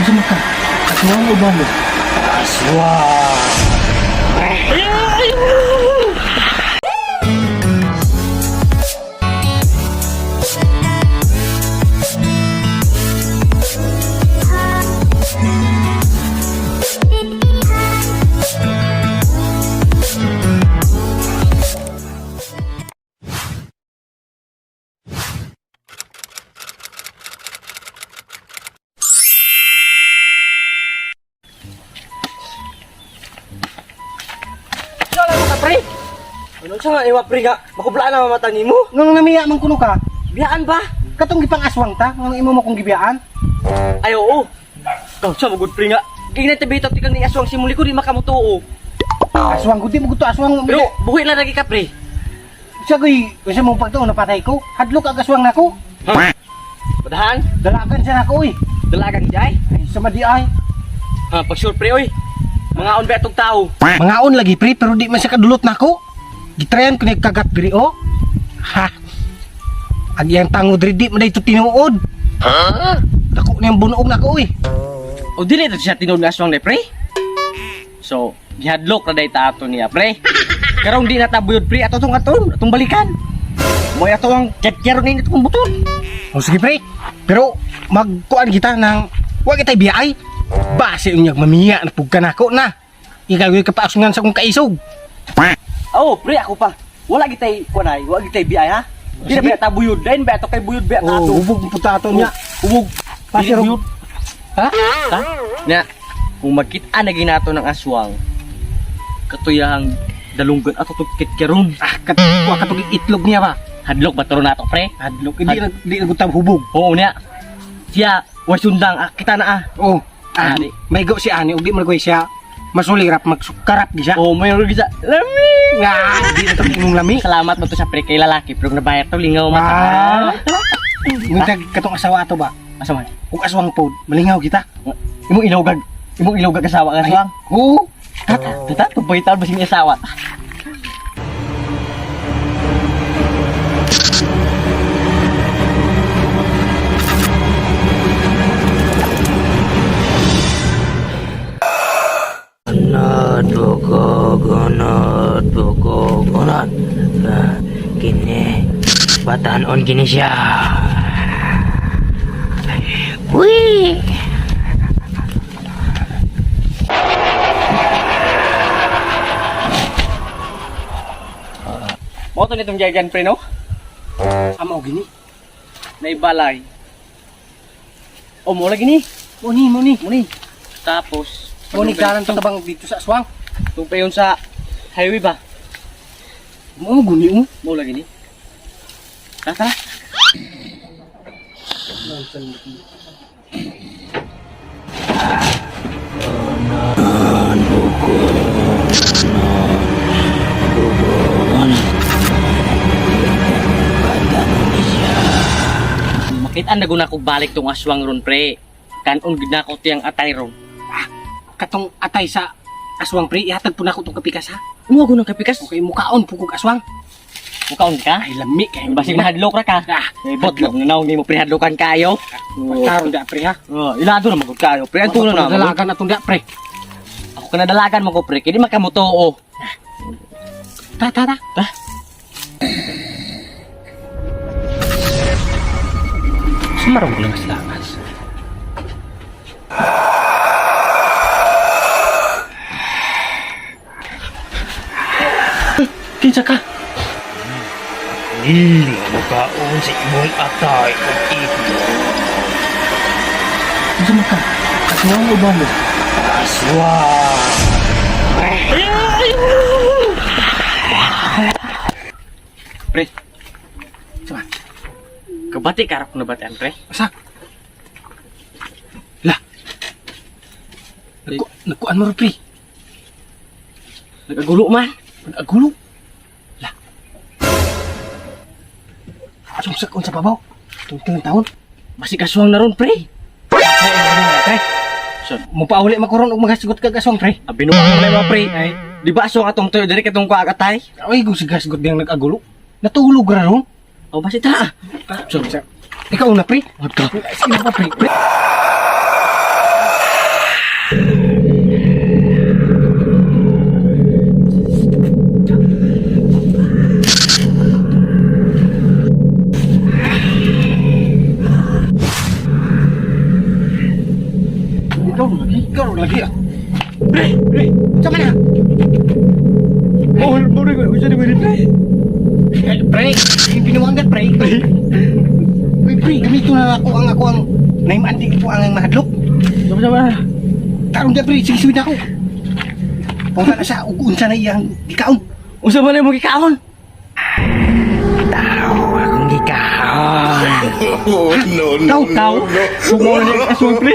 Unsa man ka? Aswang o balo? Aswang. Wala mo ka, pre. Ano siya nga iwa, pre nga? Makublaan na mamata nimo. Nung namiya man kuno ka, Biyaan ba? katong gipang aswang ta, nung imo mo kong gibiyaan. Ay, oo. Ikaw siya, magud pre nga. Ginay tabi ito tikang ni aswang simuli ko di makamutuo. Aswang gud di mo gud to aswang. Pero buhi lang lagi ka, pre. Siya koy, unsa mo pagtuon napatay ko? Hadlok ag aswang nako. Ha? Padahan, Dalagan siya nako oy. dalagang jay. Ay sama di ay. Ha, pag sure pre, oy. Mga on ba itong tao? Mangaon lagi pre, pero di man siya kadulot nako. Gitryan ko nagkagat diri oh. Ha. Ag iyang tango diri di man dayto tinuod. Ha? Dako niyang bunoog nako oy. O dili ito siya tinuod nga aswang ni pre. So, gihadlok na day ta ato niya, pre. Karong di na tabuyod, pre, ato tong aton, atong balikan. Moy ato ang ketkeron ni itong buton. O sige pre, pero magkuan kita ng wa kitay biyay. Base unyag mamiya na pug ka nako na. Ikaw yung kapaasungan sa kong kaisog. Oh, pre, ako pa. Wala gitay kunay, wala gitay BI ha. Di na Sige. ba tabuyod, dayon ba ato kay buyod ba ato. Oh, hubog po ato niya. Hubog. Pasiro. Dili buyod. Ha? Ha? Nya, kung magkita na ginato ng aswang, katuyahang dalunggan ato tong kitkeron. Ah, kat wa katong itlog niya ba? Hadlok ba turo nato, pre? Hadlok hindi na di na gud hubog. Oo niya. Siya, way sundang, ah, kita na ah. Oh, ah, Ani. may go si ani ug di man ko siya masulirap magsukarap gi siya. Oh, may rugi sa lami. Nga, di na to imong lami. Salamat mo to sa pre kay lalaki, pero nabayar to lingaw mata. Ah. Nguntag katong asawa ato ba? Asa man? Ug aswang pod, malingaw kita. Imong ilawgag, imong ilawgag asawa ka aswang. Oo. Tata, tata, tupoy taon ba sing asawa? Ganad ko, ganad ko, ganad. Ah, Kini, batanon kini siya. Uy! Mo to nitong gigan pre no? Amo gini. Naibalay. O mo lagi ni. Mo ni, mo ni. Mo ni. Tapos, Mo ni dalan to tabang dito sa aswang. Tungpay yun sa highway ba? Mo guni mo. Mo lagi ni. Tara, tara. Makita na guna ko balik tong aswang ron pre. Kanon gid na ko tiyang atay ron. Katong atay sa aswang pre, ihatag po nako tong kapikas ha. Mo ko nang kapikas. Okay, mukaon po kog aswang. Mukaon ka? Ay lami kay Basig mahadlok ra ka. Ah, Eh, bot lang na mo prehadlokan kayo. Pagkaron da pre ha. Oh, ilado na magud kayo. Pre, anto na na. Dalagan atong da pre. Ako ka na dalagan mo ko pre, kini makamutuo. Ta ta ta. Ta. Sumarong ko lang sa lakas. Kinsa ka? Dili mukaon sa imong atay ug itlog. Unsa man ka? Aswang o balo? Aswang. Pre, Sama. kabati karap na batian pre. Asa? La. Nagku nagkuan mo ro, pre. Nagagulo man. Nagagulo. La. Sumsak unsa babaw? Tungtong taon. Basig aswang na ron pre. Pre, So, mupauli makuron og magasgot kag aswang pre. abi no problema pre. Ay, Di ba aswang atong tuyo diri katong kuha atay? ay kung sigasgot diyang nag-agulo. Natulog ra ron. O basi ta. So, ikaw na pre. Wag ka. Sige pa pre. Pre. Ikaw lagi. Ikaw lagi ah. Pre, pre. Unsa man ah? Oh, mo rin ko siya ni pre. Eh, pre, yung binuwanggan, pre. Uy, pre, gamito na ako ang naimaan di ko ang mahadlok. Sama sama. Karon da, pre, sige suwid ako. Punta na sa ug unsa na iyang gikaon. Unsa man imong gikaon? Tao akong gikaon. Oh, no, no, Tao, tao. no, no. Sumo na ni aswang, pre.